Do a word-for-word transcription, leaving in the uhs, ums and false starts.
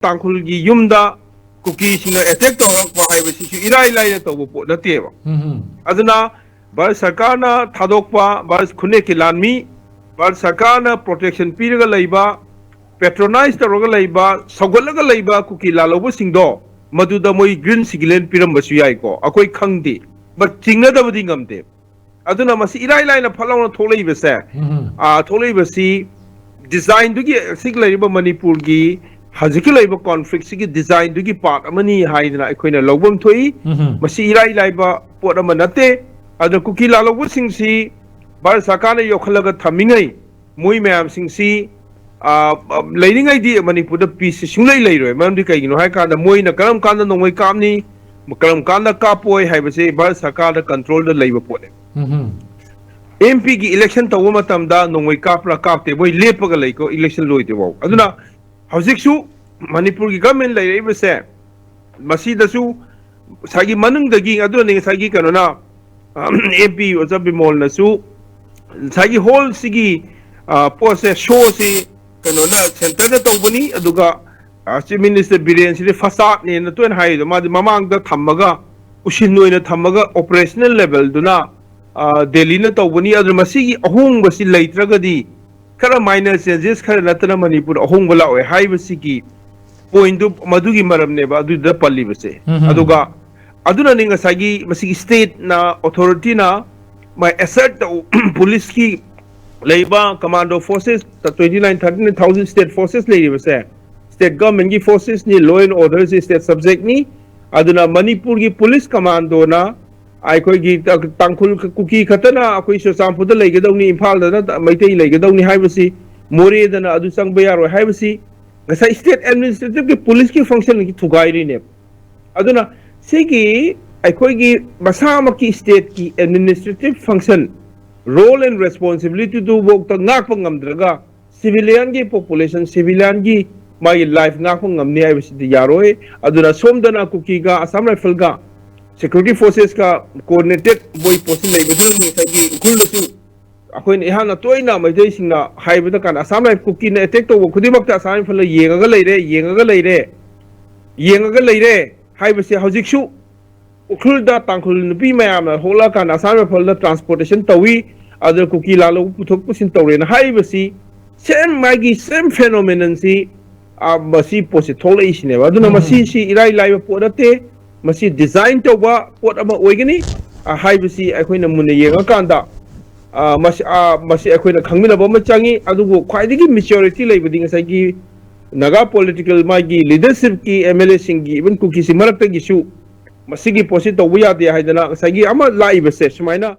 ꯇꯥꯡꯈꯨꯜꯒꯤ ꯌꯨꯝꯗ ꯀꯨꯀꯤꯁꯤꯡꯅ ꯑꯦꯇꯦꯛ ꯇꯧꯔꯛꯄ ꯍꯥꯏꯕꯁꯤꯁꯨ ꯏꯔꯥꯏ ꯂꯥꯏꯅ ꯇꯧꯕ ꯄꯣꯠ ꯅꯠꯇꯦꯕ꯫ ꯎꯝ ꯑꯗꯨꯅ ꯚꯥꯔꯠ ꯁꯔꯀꯥꯔꯅ ꯊꯥꯗꯣꯛꯄ, ꯚꯥꯔꯠ ꯈꯨꯟꯅꯦꯛꯀꯤ ꯂꯥꯟꯃꯤ, ꯚꯥꯔꯠ ꯁꯔꯀꯥꯔꯅ ꯄ꯭ꯔꯣꯇꯦꯛꯁꯟ ꯄꯤꯔꯒ ꯂꯩꯕ, ꯄꯦꯇ꯭ꯔꯣꯅꯥꯏꯖ ꯇꯧꯔꯒ ꯂꯩꯕ, ꯁꯧꯒꯠꯂꯒ ꯂꯩꯕ ꯀꯨꯀꯤ ꯂꯥꯜꯍꯧꯕꯁꯤꯡꯗꯣ ꯃꯗꯨꯗ ꯃꯣꯏ ꯒ꯭ꯔꯤꯟ ꯁꯤꯒꯅꯦꯜ ꯄꯤꯔꯝꯕꯁꯨ ꯌꯥꯏꯀꯣ, ꯑꯩꯈꯣꯏ ꯈꯪꯗꯦ꯫ ꯕꯠ ꯆꯤꯡꯅꯗꯕꯗꯤ ꯉꯝꯗꯦ꯫ ꯑꯗꯨꯅ ꯃꯁꯤ ꯏꯔꯥꯏ ꯂꯥꯏꯅ ꯐꯠ ꯂꯥꯎꯅ ꯊꯣꯛꯂꯛꯏꯕꯁꯦ, ꯎꯝ ꯑꯥ, ꯊꯣꯛꯂꯛꯏꯕꯁꯤ ꯗꯤꯖꯥꯏꯟꯗꯨꯒꯤ, ꯍꯧꯖꯤꯛ ꯂꯩꯔꯤꯕ ꯃꯅꯤꯄꯨꯔꯒꯤ ꯍꯧꯖꯤꯛꯀꯤ ꯂꯩꯔꯤꯕ ꯀꯣꯟꯐ꯭ꯂꯤꯛꯁꯤꯒꯤ ꯗꯤꯖꯥꯏꯟꯗꯨꯒꯤ ꯄꯥꯔꯠ ꯑꯃꯅꯤ ꯍꯥꯏꯗꯅ ꯑꯩꯈꯣꯏꯅ ꯂꯧꯐꯝ ꯊꯣꯛꯏ꯫ ꯎꯝ ꯃꯁꯤ ꯏꯔꯥꯏ ꯂꯥꯏꯕ ꯄꯣꯠ ꯑꯃ ꯅꯠꯇꯦ꯫ ꯑꯗꯨꯅ ꯀꯨꯀꯤ ꯂꯥꯜꯍꯧꯕꯁꯤꯡꯁꯤ ꯚꯥꯔꯠ ꯁꯔꯀꯥꯔꯅ ꯌꯣꯛꯈꯠꯂꯒ ꯊꯝꯃꯤꯉꯩ ꯃꯣꯏ ꯃꯌꯥꯝꯁꯤꯡꯁꯤ, ꯑꯥ, ꯂꯩꯔꯤꯉꯩꯗꯤ ꯃꯅꯤꯄꯨꯔꯗ ꯄꯤꯁꯁꯤ ꯁꯨꯡꯂꯩ ꯂꯩꯔꯣꯏ꯫ ꯃꯔꯝꯗꯤ ꯀꯩꯒꯤꯅꯣ ꯍꯥꯏ ꯀꯥꯟꯗ ꯃꯣꯏꯅ ꯀꯔꯝ ꯀꯥꯟꯗ ꯅꯣꯡꯃꯩ ꯀꯥꯞꯅꯤ, ꯀꯔꯝ ꯀꯥꯟꯗ ꯀꯥꯞꯄꯣꯏ ꯍꯥꯏꯕꯁꯤ ꯚꯥꯔꯠ ꯁꯔꯀꯥꯔꯗ ꯀꯟꯇ꯭ꯔꯣꯜꯗ ꯂꯩꯕ ꯄꯣꯠꯅꯦ꯫ ꯎꯝ ꯑꯦꯝ ꯄꯤꯒꯤ ꯏꯂꯦꯛꯁꯟ ꯇꯧꯕ ꯃꯇꯝꯗ ꯅꯣꯡꯃꯩ ꯀꯥꯞꯄ꯭ꯔꯥ ꯀꯥꯞꯇꯦ, ꯃꯣꯏ ꯂꯦꯞꯄꯒ ꯂꯩꯀꯣ ꯏꯂꯦꯛꯁꯟ ꯂꯣꯏꯗ꯭ꯔꯤꯐꯥꯎ꯫ ꯑꯗꯨꯅ ꯍꯧꯖꯤꯛꯁꯨ ꯃꯅꯤꯄꯨꯔꯒꯤ ꯒꯃꯦꯟ ꯂꯩꯔꯛꯏꯕꯁꯦ, ꯃꯁꯤꯗꯁꯨ ꯉꯁꯥꯏꯒꯤ ꯃꯅꯨꯡꯗꯒꯤ, ꯑꯗꯨꯅꯤ ꯉꯁꯥꯏꯒꯤ ꯀꯩꯅꯣꯅ, ꯑꯦꯝ ꯄꯤ ꯑꯣꯖꯥ ꯕꯤꯃꯣꯜꯅꯁꯨ ꯉꯁꯥꯏꯒꯤ ꯍꯣꯜꯁꯤꯒꯤ, ꯑ, ꯄꯣꯠꯁꯦ, ꯁꯣꯁꯤ ꯀꯩꯅꯣꯅ ꯁꯦꯟꯇꯔꯗ ꯇꯧꯕꯅꯤ, ꯑꯗꯨꯒ, ꯑ, ꯆꯤꯐ ꯃꯤꯅꯤꯁꯇꯔ ꯕꯤꯔꯦꯟꯁꯤꯗꯤ ꯐꯁꯥꯠꯅꯦꯅ ꯇꯣꯏꯅ ꯍꯥꯏꯔꯤꯗꯣ, ꯃꯥꯗꯤ ꯃꯃꯥꯡꯗ ꯊꯝꯃꯒ, ꯎꯁꯤꯟ ꯑꯣꯏꯅ ꯊꯝꯃꯒ ꯑꯣꯄꯔꯦꯁꯅꯦꯜ ꯂꯦꯚꯦꯜꯗꯨꯅ, ꯑ, ꯗꯦꯜꯂꯤꯅ ꯇꯧꯕꯅꯤ꯫ ꯑꯗꯨꯅ ꯃꯁꯤꯒꯤ ꯑꯍꯣꯡꯕꯁꯤ ꯂꯩꯇ꯭ꯔꯒꯗꯤ, ꯈꯔ ꯃꯥꯏꯅꯔ ꯆꯦꯟꯖꯦꯁ ꯈꯔ ꯅꯠꯇꯅ ꯃꯅꯤꯄꯨꯔ ꯑꯍꯣꯡꯕ ꯂꯥꯛꯑꯣꯏ ꯍꯥꯏꯕꯁꯤꯒꯤ ꯄꯣꯏꯟꯗꯨ, ꯃꯗꯨꯒꯤ ꯃꯔꯝꯅꯦꯕ ꯑꯗꯨꯗ ꯄꯜꯂꯤꯕꯁꯦ꯫ ꯎꯝ꯫ ꯑꯗꯨꯒ ꯑꯗꯨꯅꯅꯤ ꯉꯁꯥꯏꯒꯤ ꯃꯁꯤꯒꯤ ꯁ꯭ꯇꯦꯠꯅ, ꯑꯣꯊꯣꯔꯤꯇꯤꯅ ꯃꯥꯏ ꯑꯦꯁꯔꯠ ꯇꯧ-, ꯄꯨꯂꯤꯁꯀꯤ ꯂꯩꯕ commando forces, twenty nine, thirty nine thousand state forces ꯂꯩꯔꯤꯕꯁꯦ, ꯁ꯭ꯇꯦꯠ ꯒꯚꯔꯟꯃꯦꯟꯠꯀꯤ ꯐꯣꯔꯁꯦꯁꯅꯤ, ꯂꯣ ꯑꯦꯟ ꯑꯣꯔꯗꯔꯁꯤ ꯁ꯭ꯇꯦꯠ ꯁꯕꯖꯦꯛꯅꯤ꯫ ꯑꯗꯨꯅ ꯃꯅꯤꯄꯨꯔꯒꯤ ꯄꯨꯂꯤꯁ ꯀꯃꯥꯟꯗꯣꯅ ꯑꯩꯈꯣꯏꯒꯤ ꯇ-, ꯇꯥꯡꯈꯨꯜ, ꯀꯨꯀꯤ ꯈꯛꯇꯅ ꯑꯩꯈꯣꯏ ꯆꯨꯔꯆꯥꯟꯄꯨꯔꯗ ꯂꯩꯒꯗꯧꯅꯤ, ꯏꯝꯐꯥꯜꯗꯅ ꯃꯩꯇꯩ ꯂꯩꯒꯗꯧꯅꯤ ꯍꯥꯏꯕꯁꯤ, ꯃꯣꯔꯦꯗꯅ ꯑꯗꯨ ꯆꯪꯕ ꯌꯥꯔꯣꯏ ꯍꯥꯏꯕꯁꯤ ꯉꯁꯥꯏ ꯁ꯭ꯇꯦꯠ ꯑꯦꯗꯃꯤꯅꯤꯁꯇ꯭ꯔꯦꯇꯤꯚꯀꯤ ꯄꯨꯂꯤꯁꯀꯤ ꯐꯪꯁꯟꯒꯤ ꯊꯨꯒꯥꯏꯔꯤꯅꯦꯕ꯫ ꯑꯗꯨꯅ ꯁꯤꯒꯤ ꯑꯩꯈꯣꯏꯒꯤ ꯃꯁꯥꯃꯛꯀꯤ ꯁ꯭ꯇꯦꯠꯀꯤ ꯑꯦꯗꯃꯤꯅꯤꯁꯇ꯭ꯔꯦꯇꯤꯚ ꯐꯪꯁꯟ, ꯔꯣꯜ ꯑꯦꯟ ꯔꯦꯁꯄꯣꯟꯁꯤꯕꯤꯂꯤꯇꯤꯗꯨꯐꯥꯎꯗ ꯉꯥꯛꯄ ꯉꯝꯗ꯭ꯔꯒ ꯁꯤꯚꯤꯂꯤꯌꯟꯒꯤ ꯄꯣꯄꯨꯂꯦꯁꯟ, ꯁꯤꯚꯤꯂꯤꯌꯟꯒꯤ ꯃꯥꯒꯤ ꯂꯥꯏꯐ ꯉꯥꯛꯄ ꯉꯝꯅꯤ ꯍꯥꯏꯕꯁꯤꯗꯤ ꯌꯥꯔꯣꯏ꯫ ꯑꯗꯨꯅ ꯁꯣꯝꯗꯅ ꯀꯨꯀꯤꯒ ꯑꯁꯥꯝ ꯔꯥꯏꯐꯜꯒ ꯁꯦꯀ꯭ꯌꯨꯔꯤꯇꯤ ꯐꯣꯔꯁꯦꯁꯀ ꯀꯣꯑꯣꯔꯗꯤꯅꯦꯇꯦꯠ ꯃꯣꯏ ꯄꯣꯠꯁꯤ ꯂꯩꯕꯗꯨꯅ ꯉꯁꯥꯏꯒꯤ ꯎꯈ꯭ꯔꯨꯜꯗꯁꯨ ꯑꯩꯈꯣꯏꯅ ꯏꯍꯥꯟꯅ ꯇꯣꯏꯅ ꯃꯩꯇꯩꯁꯤꯡꯅ ꯍꯥꯏꯕꯗ ꯀꯥꯟꯗ ꯑꯁꯥꯝ ꯔꯥꯏꯐꯜ ꯀꯨꯀꯤꯅ ꯑꯦꯇꯦꯛ ꯇꯧꯕ ꯈꯨꯗꯤꯡꯃꯛꯇ ꯑꯁꯥꯝ ꯔꯥꯏꯐꯜꯅ ꯌꯦꯡꯉꯒ ꯂꯩꯔꯦ, ꯌꯦꯡꯉꯒ ꯂꯩꯔꯦ, ꯌꯦꯡꯉꯒ ꯂꯩꯔꯦ ꯍꯥꯏꯕꯁꯦ ꯍꯧꯖꯤꯛꯁꯨ ꯎꯈ꯭ꯔꯨꯜꯗ ꯇꯥꯡꯈꯨꯜ ꯅꯨꯄꯤ ꯃꯌꯥꯝꯅ ꯍꯣꯛꯂꯛꯑꯀꯥꯟꯗ ꯑꯁꯥꯝ ꯔꯥꯏꯐꯜꯗ ꯇ꯭ꯔꯥꯟꯁꯄꯣꯔꯇꯦꯁꯟ ꯇꯧꯏ, ꯑꯗꯨꯗ ꯀꯨꯀꯤ ꯂꯥꯜꯂꯧꯕ ꯄꯨꯊꯣꯛ ꯄꯨꯁꯤꯟ ꯇꯧꯔꯦꯅ ꯍꯥꯏꯔꯤꯕꯁꯤ ꯁꯦꯝ ꯃꯥꯒꯤ ꯁꯦꯝ ꯐꯦꯅꯣꯃꯦꯅꯟꯁꯤ ꯃꯁꯤ ꯄꯣꯠꯁꯤ ꯊꯣꯛꯂꯛꯏꯁꯤꯅꯦꯕ꯫ ꯑꯗꯨꯅ ꯃꯁꯤꯁꯤ ꯏꯔꯥꯏ ꯂꯥꯏꯕ ꯄꯣꯠ ꯅꯠꯇꯦ, ꯃꯁꯤ ꯗꯤꯖꯥꯏꯟ ꯇꯧꯕ ꯄꯣꯠ ꯑꯃ ꯑꯣꯏꯒꯅꯤ꯫ ꯍꯥꯏꯕꯁꯤ ꯑꯩꯈꯣꯏꯅ ꯃꯨꯟꯅ ꯌꯦꯡꯉꯀꯥꯟꯗ ꯃꯁꯤ ꯃꯁꯤ ꯑꯩꯈꯣꯏꯅ ꯈꯪꯃꯤꯟꯅꯕ ꯑꯃ ꯆꯪꯉꯤ꯫ ꯑꯗꯨꯕꯨ ꯈ꯭ꯋꯥꯏꯗꯒꯤ ꯃꯦꯆ꯭ꯌꯣꯔꯤꯇꯤ ꯂꯩꯕꯗꯤ ꯉꯁꯥꯏꯒꯤ ꯅꯥꯒꯥ ꯄꯣꯂꯤꯇꯤꯀꯦꯜ ꯃꯥꯒꯤ ꯂꯤꯗꯔꯁꯤꯞꯀꯤ ꯑꯦꯝ ꯑꯦꯜ ꯑꯦꯁꯤꯡꯒꯤ, ꯏꯚꯟ ꯀꯨꯀꯤꯁꯤ ꯃꯔꯛꯇꯒꯤꯁꯨ ꯃꯁꯤꯒꯤ ꯄꯣꯠꯁꯤ ꯇꯧꯕ ꯌꯥꯗꯦ ꯍꯥꯏꯗꯅ ꯉꯁꯥꯏꯒꯤ ꯑꯃ ꯂꯥꯛꯏꯕꯁꯦ ꯁꯨꯃꯥꯏꯅ